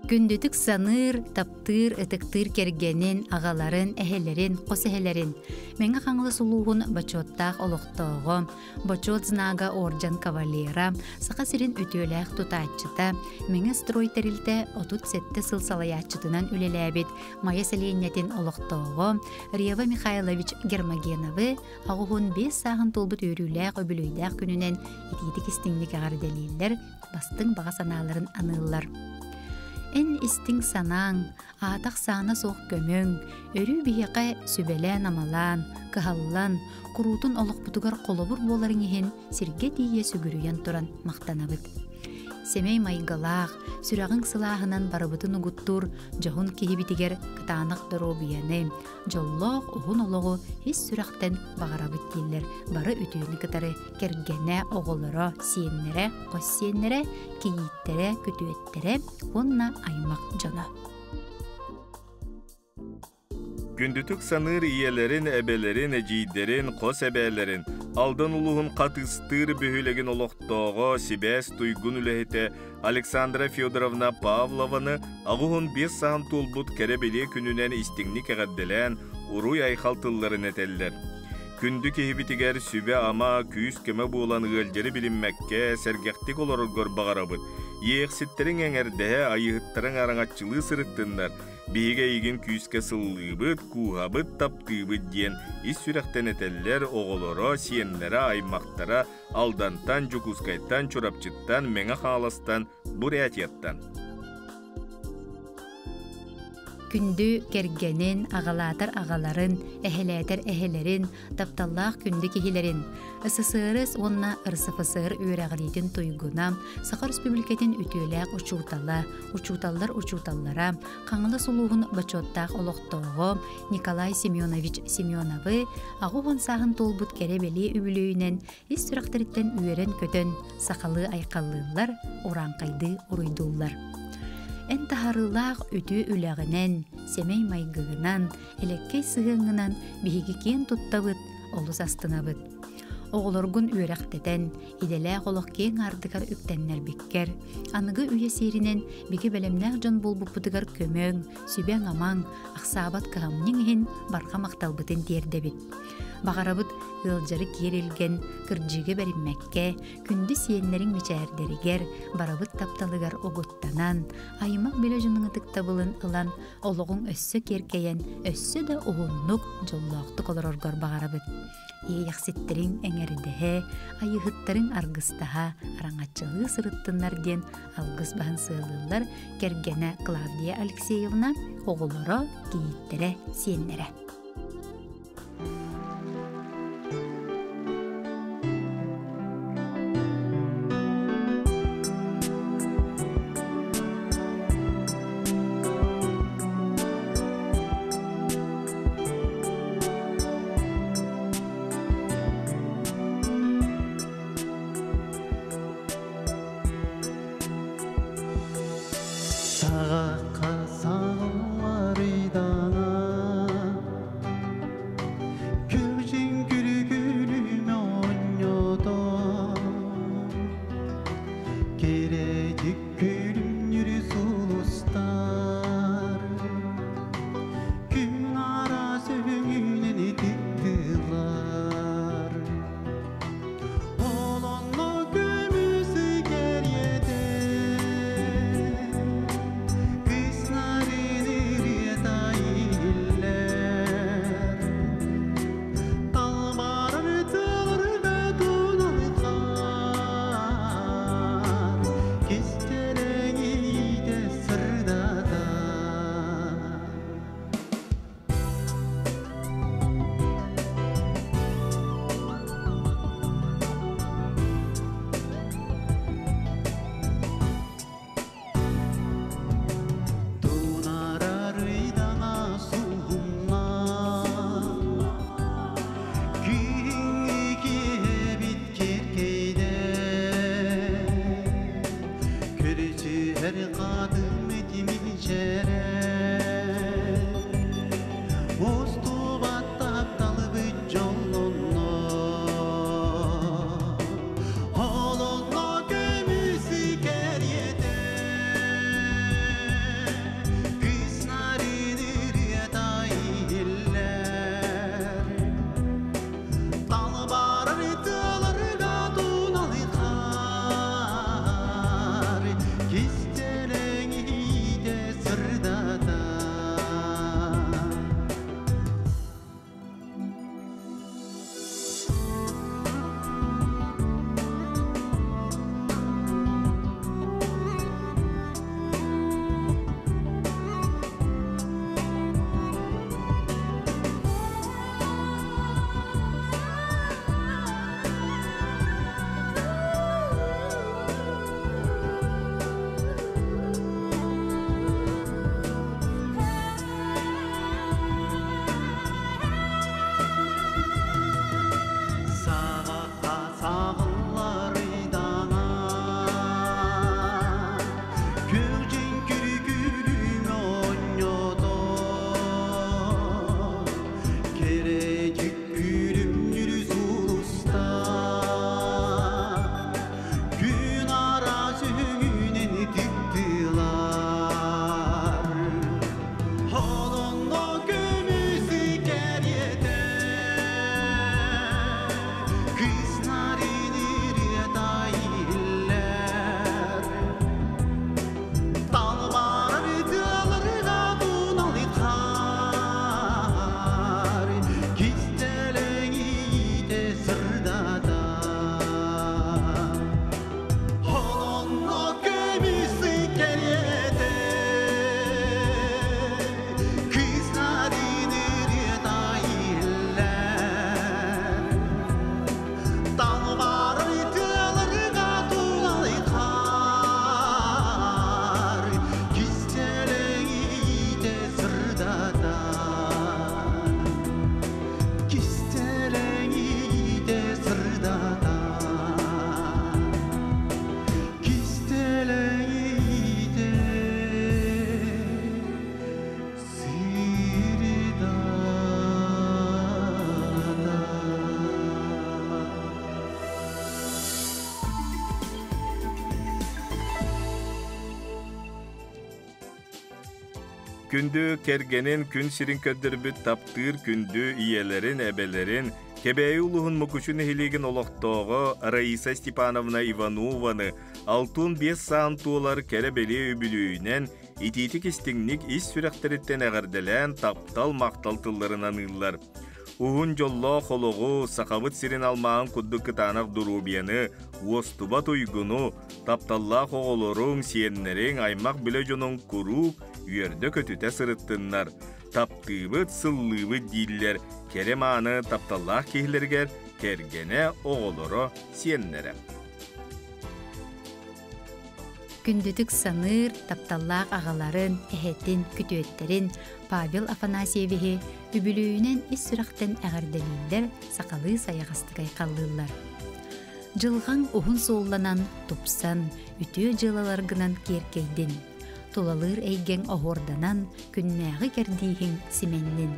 Күндүтүк саныыр, таптыыр, ытыктыыр кэргэнин, аҕаларын, эһэлэрин, хос эһэлэрин Мэҥэ Хаҥалас улууһун бочуоттаах олохтооҕо, Бочуот знага орден кавалера, Саха сирин үтүөлээх тутааччыта, Мэҥэ строй тэрилтэ 37 сыл салайааччытынан үлэлээбит Майа сэлиэнньэтин олохтооҕо Рева Михайлович Гермогеновы 85 сааһын туолбут үөрүүлээх үбүлүөйдээх күнүнэн итиитик истиҥник эҕэрдэлииллэр, бастыҥ баҕа санааларын аныыллар. Эн истиҥ санааҥ, аатах-саана суох көмөҥ, өрүү биһиэхэ сүбэлээн-амалаан, кыһаллан, куруутун олохпутугар холобур буоларыҥ иһин сиргэ тиийэ сүгүрүйэн туран махтанабыт. Сэмэй майгылаах, сүрэҕиҥ сылааһынан барыбытын угуттуур дьоһун киһибитигэр кытаанах доруобуйаны, дьоллоох уһун олоҕу ис сүрэхтэн баҕарабыт дииллэр бары үтүөнү кытары кэргэнэ, оҕолоро, сиэннэрэ, хос сиэннэрэ, кийииттэрэ, күтүөттэрэ уонна аймах дьоно. Күндүтүк саныыр ийэлэрин, эбэлэрин, эдьиийдэрин, хос эбээлэрин, Алдан улууһун Хатыстыыр бөһүөлэгин олохтооҕо, сибээс туйгун үлэһитэ Александра Федоровна Павлованы 85 сааһын туолбут кэрэ-бэлиэ күнүнэн истиҥник эҕэрдэлээн, уруй-айхал тылларын этэллэр. Күндү киһибитигэр сүбэ-ама, күүс-көмө буолан ыалдьары билиммэккэ, сэргэхтик олороргор баҕарабыт. Иэхситтэриҥ эҥэрдэһэ, айыһыттарыҥ араҥаччылыы сырыттыннар, биһиги эйигин күүскэ сыллыыбыт, кууһабыт, таптыыбыт диэн ис сүрэхтэн этэллэр оҕолоро, сиэннэрэ, аймахтара Алдантан, Дьокуускайтан, Чурапчыттан, Мэҥэ Хаҥаластан, Бурятияттан. Күндү кэргэнин, аҕалаатар аҕаларын, эһэлээтэр эһэлэрин, тапталлаах күндү киһилэрин, СССР уонна РСФСР үөрэҕириитин туйгуна, Саха Республикатын үтүөлээх учуутала, учууталлар учууталлара, Хаҥалас улууһун бочуоттаах олохтооҕо Николай Семенович Семеновы 80 сааһын туолбут кэрэ-бэлиэ үбүлүөйүнэн ис сүрэхтэриттэн үөрэн-көтөн сахалыы айхаллыыллар, урааҥхайдыы уруйдууллар. Эн таһаарыылаах үтүө үлэҕинэн, сэмэй майгыгынан, элэккэй сыһыаҥҥынан биһиги киэн туттабыт, олус астынабыт. Оҕолоргун үөрэхтэтэн, идэлээх олох киэҥ аартыгар үктэннэрбиккэр, аныгы үйэ сиэринэн бигэ бэлэмнээх дьон буолбуппутугар көмөҥ, сүбэҥ-амаҥ, ахсаабат кыһамньыҥ иһин барҕа махталбытын тиэрдэбит. Баҕарабыт ыалдьары киэр илгэн, кырдьыыга бэриммэккэ, күндү сиэннэриҥ мичээрдэригэр, барыбыт тапталыгар угуттанан, аймах билэ дьонуҥ ытыктабылын ылан, олоҕуҥ өссө киэркэйэн, өссө да уһуннук, дьоллоохтук олороргор баҕарабыт. Иэйэхситтэриҥ эҥэрдэһэ, айыһыттарыҥ аргыстаһа, араҥаччылыы сырыттыннар диэн алгыс баһын сыалыыллар кэргэнэ Клавдия Алексеевна, оҕолоро, кийииттэрэ, сиэннэрэ. Саҕахха саҕалларыйдана Күлүчүн күлү-күлүмэ оонньото Кэрэтик күлүмнүрү сулустар Күн араас өҥүнэн ититтилар Олонно көмүс кэриэтэ Кыснарын ырыата иһиллэр Талбарар тылырга туналхар Кистэлэҥиитэ сырдатар. Тунарар ыйдаҥа суһумна Күһүҥҥү киэһэбит киэркэйдэ Көрүчүһэр хатыҥ тимирчэрэ Устубат тапталбыт дьоллонно Олонно көмүс кэриэтэ. Күндү кэргэнин күн сирин көрдөрбүт таптыыр күндү ийэлэрин, эбэлэрин, Кэбээйи улууһун Мукучу нэһилиэгин олохтооҕо Раиса Степановна Иванованы 65 саан туолар кэрэ-бэлиэ үбүлүөйүнэн итиитик истиҥник ис сүрэхтэриттэн эҕэрдэлээн таптал-махтал тылларын аныыллар. Уһун дьоллоох олоҕу, Сахабыт сирин алмааһын курдук кытаанах доруобуйаны, уостубат уйгуну, тапталлаах оҕолоруҥ, сиэннэриҥ, аймах-билэ дьонуҥ куруук үөрдэ-көтүтэ сырыттыннар. Таптыыбыт, сыллыыбыт дииллэр кэрэ-мааны тапталлаах киһилэригэр кэргэнэ, оҕолоро, сиэннэрэ. Күндүтүк саныыр, тапталлаах аҕаларын, эһэтин, күтүөттэрин Павел Афанасьевиһы үбүлүөйүнэн ис сүрэхтэн эҕэрдэлииллэр, сахалыы сайаҕастык айхаллыыллар. Дьылҕаҥ уһун суолланан, тупсан, үтүө дьыалаларгынан киэркэйдин. Тулалыыр эйгэҥ оһуорданан, күннээҕи кэрдииһиҥ симэннин.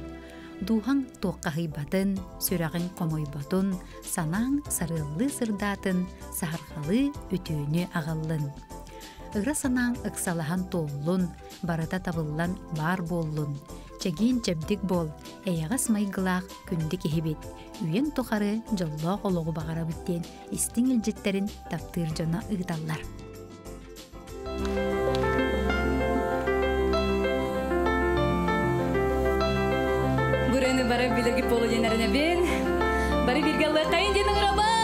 Дууһаҥ туоххаһыйбатын, сүрэҕиҥ хомойботун, санааҥ сарыаллыы сырдаатын, саһарҕалыы үтүөнү аҕаллын. Ыра санааҥ ыксалаһан туоллун, барыта табыллан баар буоллун. Чэгиэн-чэбдик буол, эйэҕэс майгылаах күндү киһибит. Үйэҥ тухары дьоллоох олоҕу баҕарабыт диэн истиҥ илдьиттэрин таптыыр дьоно ыыталлар. Бураны бары билерги полуденеринебин. Бары бирге аллахайын ден ыңырабан!